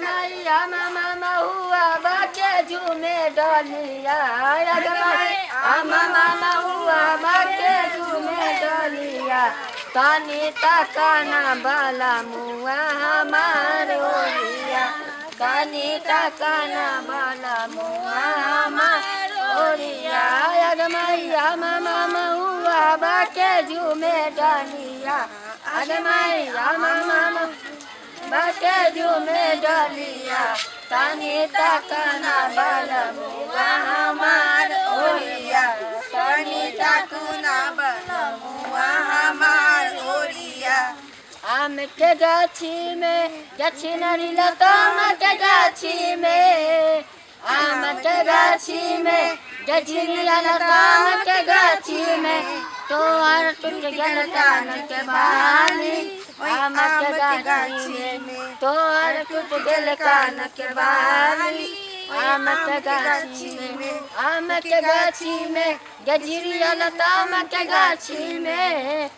मैया मामा महुआ बाके झूमे डलिया अग मैया मामा महुआ बाके झूमे डलिया तनी तकना बाला मुआ हमार ओरिया तनी तकना बाला मुआ हमार ओरिया अग मैया मामा महुआ बाके झूमे डलिया अग मैया मामा बाटे झूमे डलिया तनी तकना बलमुआ हमार ओरिया तनी तकना बलमुआ हमार ओरिया। आम के गाछी में गाछी नारी लताम के गाछी में आम के गाछी में गाछी लताम के गाछी में तोहर टूट गेल कान के बाली आम के गाछी में तोहर टूट गेल कान के बाली आम के गाछी में आम के गाछी में गजरिया लताम के गाछी में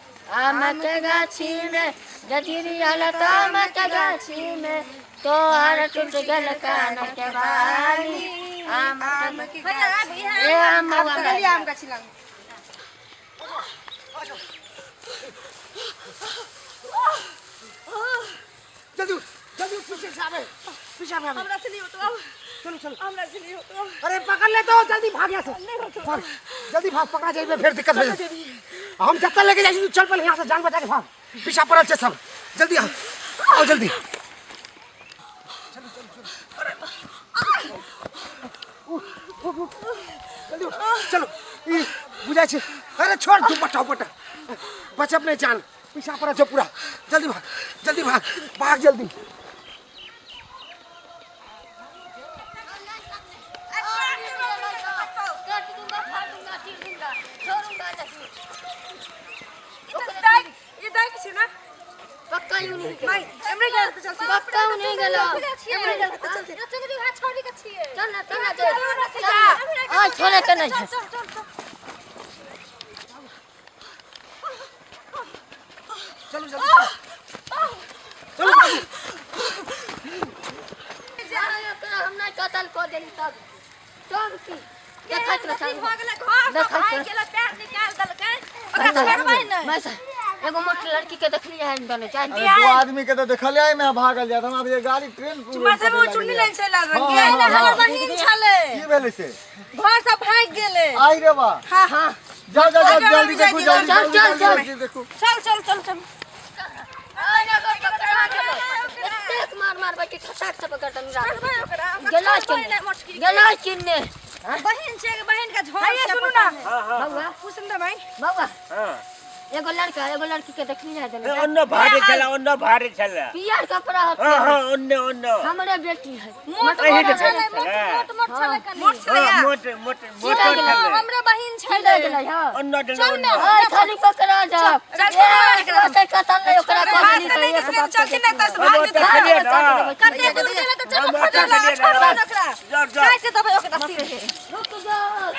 आम के गाछी में गजरिया लताम के गाछी में तोहर टूट गेल कान के बाली आम के ए आम आब तऽ गेलियै आम गाछी लग। जल्दी उठ, जल्दी उठ, पीछे से आवे, पीछे आवे, आवे। हमरा से नहीं होतो अब। चलो चलो। हमरा से नहीं होतो अब। अरे पकड़ ले तो जल्दी भाग यहाँ से, भाग, जल्दी भाग, पकड़ा जाइबे फिर दिक्कत हो जाए। हम जब तक लेके जाए तू चल पहले यहाँ से, जान बचा के भाग, पीछा पड़ल छे सब, जल्दी आओ, आओ जल्दी। चलो चलो चलो, अरे उठ उठ उठ, जल्दी उठ, चलो। ई बुझाइ छै, अरे छोड़ दुपट्टा उपट्टा, बचब नहीं जान, पीछा पड़ल छे पूरा, जल्दी भाग, जल्दी भाग, भाग जल्दी। काट दूंगा, फाड़ दूंगा, चीर दूंगा, छोड़ूंगा नहीं। ई दाइ, ई दाइ के छै ना? पक्का यूं नहीं माई, एमरे गेल तऽ चलतै। पक्का यूं नहीं गेलो। एमरे गेल तऽ चलतै। चल ना, चल ना, चल आ छोड़े के नहीं। चल चल चल। चलो जल्दी चलो, चलो। हम नहीं कतल को देली तब तब की देखैत रह। भऽ गेलै घर देखैत भागि रह। गेलै, पैर निकालि देलकै, ओकरा छोड़बै नहि। मैं एगो मोट लड़की के देखली है दोनों चाहे। अरे दू आदमी के तो देखलियै में भागल जात, हमरा बुझाइ गाड़ी ट्रेन चुम्मा से वो चुन्नी लाइन से लाल रंग के। हाँ, हमर हाँ। बहिन छलै। की भेलै से? घर से भागि गेलै। आई रे बा, हाँ हाँ। जाओ जाओ जाओ, जल्दी देखू, जल्दी चल, जल्दी चल, जल्दी जल्दी देखू। चल चल चल चल। एतेक मार मार बैठी ठसाक से पकड़ तनु छोड़बै ओकरा, ओकरा गेला छोड़बै नहि मोटकी के। गेला किन्ने। बहिन छै, बहिन के झोर छै। सुनू ना। बउआ। पूछ ने भाई। बउआ। हाँ। एगो लड़का एगो लड़की के देखली है ए, ओन्नो भारे छला, ओन्नो भारे छला। पियर कपड़ा होते। हाँ हाँ, ओन्ने ओन्नो। हमरे बेटी है। मोट एही मोट के छलै, छलै। मोट मोट मोट छलै कनी। मोट छलै। हाँ, मोट मोट मोट सीधा गेलै। छलै। हमरे बहिन सीधा छलै। गेलै। हाँ। ओन्नो डले चल ओन्नो। ने। ओए खाली पकड़ा जा, चल, चल, ओते कतल नहीं ओकरा ओकरा कह भाग देली से तऽ नहि एक बाप चलती नहि तऽ हम भाग ओतऽ जेतै। छलियै ने। कते दूर गेलै तऽ चल हम खोजै ओतऽ लए, छलियै ने। छोड़बै ने ओकरा। जाओ जाओ। काटि देबै ओकरा सीधे। रुक जाओ,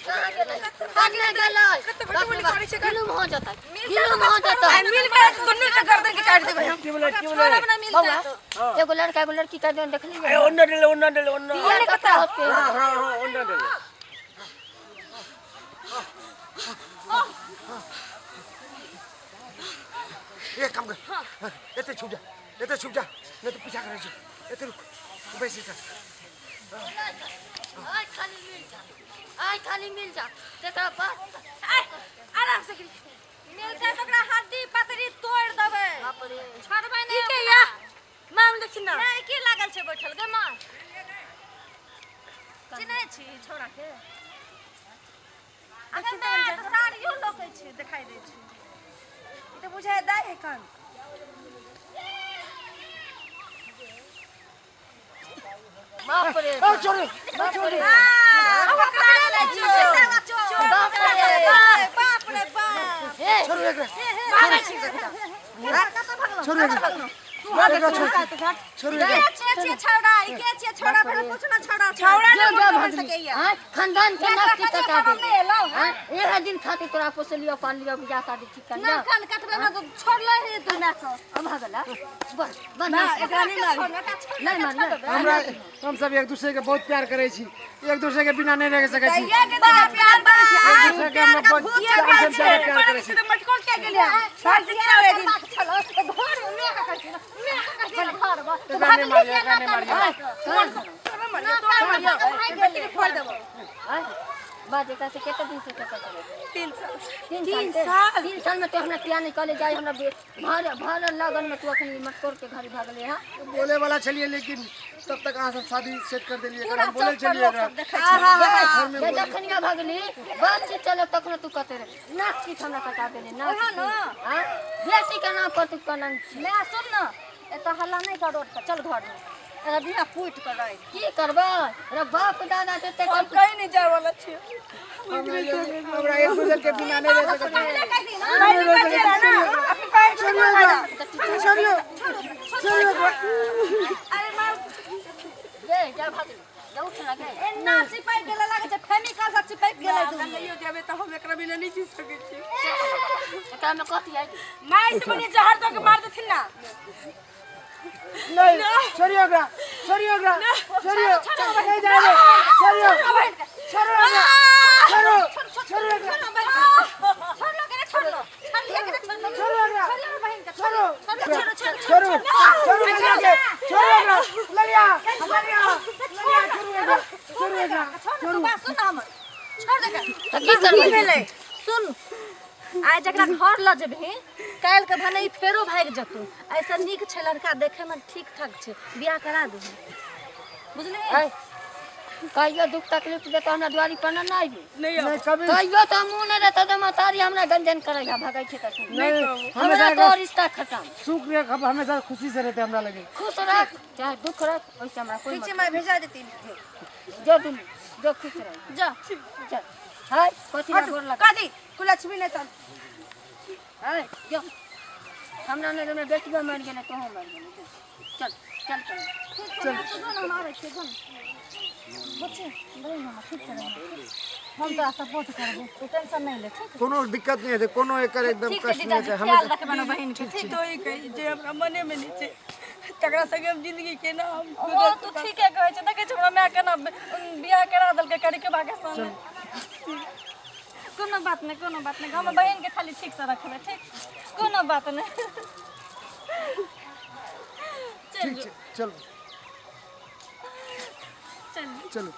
कहाँ गेलै? कन्ने गेलै? कते बड़ी करै छै। जुलुम हो जेतै, जुलुम हो जेतै। आ मिल गेलै तऽ दुनू के गर्दन के काटि देबै हम। की बोले, की बोले? छोड़ब ना मिलतै बउआ तऽ। एगो लड़का एगो लड़की के देखली ए, ओन्नो डले, ओन्नो डले, ओन्नो। पियर कपड़ा होते। हाँ हाँ हाँ, ओन्नो डले। एक काम कर, एते छुप जा, एते छुप जा, नहीं तो पीछा करै छै। एते रुक, बैस कर। आइ खाली मिल जा, आइ खाली मिल जा, तेकरा बाद आइ, आराम से गिरी। मिलतै तऽ ओकरा हड्डी पतरी तोड़ि देबै। बाप रे। छोड़बै नहि के या माम देखी ना। नहि की लागल छै बैठल गे माँ? चिन्है छी छौड़ा के? अगर माँ तऽ साड़ियो लोकै छै, देखाइ दै छै। ई तऽ बुझाइ दाइ है कान। बाप रे। ओ छोड़, बाप रे। पकड़ा गेलै चोर। बाप रे। बाप रे बाप। हे। छोड़ एकरा। भागै छी। छोड़ एकरा। एकरा छोड़ छोड़ू एकरा। के छियै छौड़ा ई के छियै छौड़ा पहिले पूछ ना छौड़ा छौड़ा जो जो भगली हाँ खानदान के नाक की कटा हम दे नहीं एलौ हाँ एक दिन खातिर तोरा पोसलियो पाललियो बियाह शादी ठीक कर ना कान कटबे ना तो छोड़ ले हे तू ना को अब भगला बस बस ना एकरा नहीं मार नहीं मार हमरा हम सब एक दूसरे के बहुत प्यार करै छी, एक दूसरे के बिना नहीं रह सकै छी। के प्यार करै छी एक दूसरे के हमरा बहुत जान से ज्यादा प्यार करै छी। मटकोल के गेलिया सात दिन आवे दिन चलो घर में मैं का करती ना मैं का करती ना घर में एकरा नहीं मारियो, एकरा नहीं मारियो। फोड़ देबो बात एकरा से कते दिन से चक्कर चले 3 साल। 3 साल 3 साल में तो हमरा पिया नहीं कॉलेज जाए हमरा भर भर लगन में तू अखनी मटकोर के घर भागले हां बोले वाला छलिए लेकिन तब तक अहाँ सब शादी सेट कर देलिए। एकरा हम बोले छलिए एकरा जे जखनिया भागली बातचीत चले तखन तू कते रे नाक की हमरा कटा देले नाक हां बेटी के नाम पर तू कलंक छी। मैं सुन ना एत हल्ला नहीं कर रोड पर चल घर में एरा बिना कूट कर रही की करबा रे बाप दादा देते हम कहीं नहीं जाए वाला छी हमरा एक दूसरे के बिना नहीं रह सकै पहले कह दी ना पहले कह दी ना अपनी पैर छोड़ियो छोड़ियो। अरे मार गे जा भागली जा उठ ना गे एना चिपक गेला लागे छै फेमिकल से चिपक गेलै तू नहियो जेबै तऽ हम एकरा बिना नहीं जी सकै छी। एकरा में कथी आई माय से बनी जहर दऽ के मार देथिन ना। नहीं छोड़ियो एकरा, छोड़ियो एकरा, छोड़ियो नहीं जाए, छोड़ियो छोड़ो एकरा, छोड़ो छोड़ो एकरा, छोड़ लो के छोड़ लो छोड़ लिया के छोड़ लो छोड़ो एकरा, छोड़ लो बहन के छोड़ो छोड़ छोड़ छोड़ो छोड़ो ललिया के, छोड़ो एकरा, ललिया ललिया ललिया छोड़ो एकरा, छोड़ो एकरा, छोड़ तू बात सुन हमर छोड़ दे के त की करबै भेलै सुन आइ जकरा घर लऽ जेबही काल्हि के भने ई फेरो भागि जेतौ। ऐसा नीक छै लड़का देखे में ठीक ठाक छै बियाह करा देबही बुझलिही। आय कहियो दुख तकलीफ देतो हमरा दुआरी पर ना आबी नहीं कभी कहियो तो मुँह नहीं रहता तो मतारी हमरा गंजन करे भगै छै त नहीं हमरा हमेशा तो रिश्ता खत्म सुख रख हमेशा खुशी से रहते हमरा लगे। खुश रख चाहे दुख रख वैसे हमरा कोई ठीक छै माय भेजा देती मतलब जो दुनू जो खुश रह जा चल हाय कथी ना गोर लगा कथी कुलक्ष्मी नहीं तऽ हाय जो हमरा नजर में बेटियो मर गेलै तोहूँ मर गेलै चल चल चल चल हम आबै छियै जो बुझी बहिन हमर ठीक छै हम तोरा सपोर्ट करबो तू टेंशन नहीं ले ठीक कोनो दिक्कत नहीं है कोनो एकर एकदम ठीक छै कष्ट नहीं जीजाजी है ख्याल हमेशा रखबै ना बहिन के ठीक तो ई कही जे हमरा मने में नहीं छै तकरा संगे हम जिंदगी केना हम ओ तू ठीके कहै छै देखै छै हमरा माय केना बियाह करा देलकै करिके बाके संग। कोनो बात नहीं कोनो बात नहीं हम बहिन के खाली ठीक से रखबै ठीक कोनो बात नहीं ठीक छै चलो चल चलो।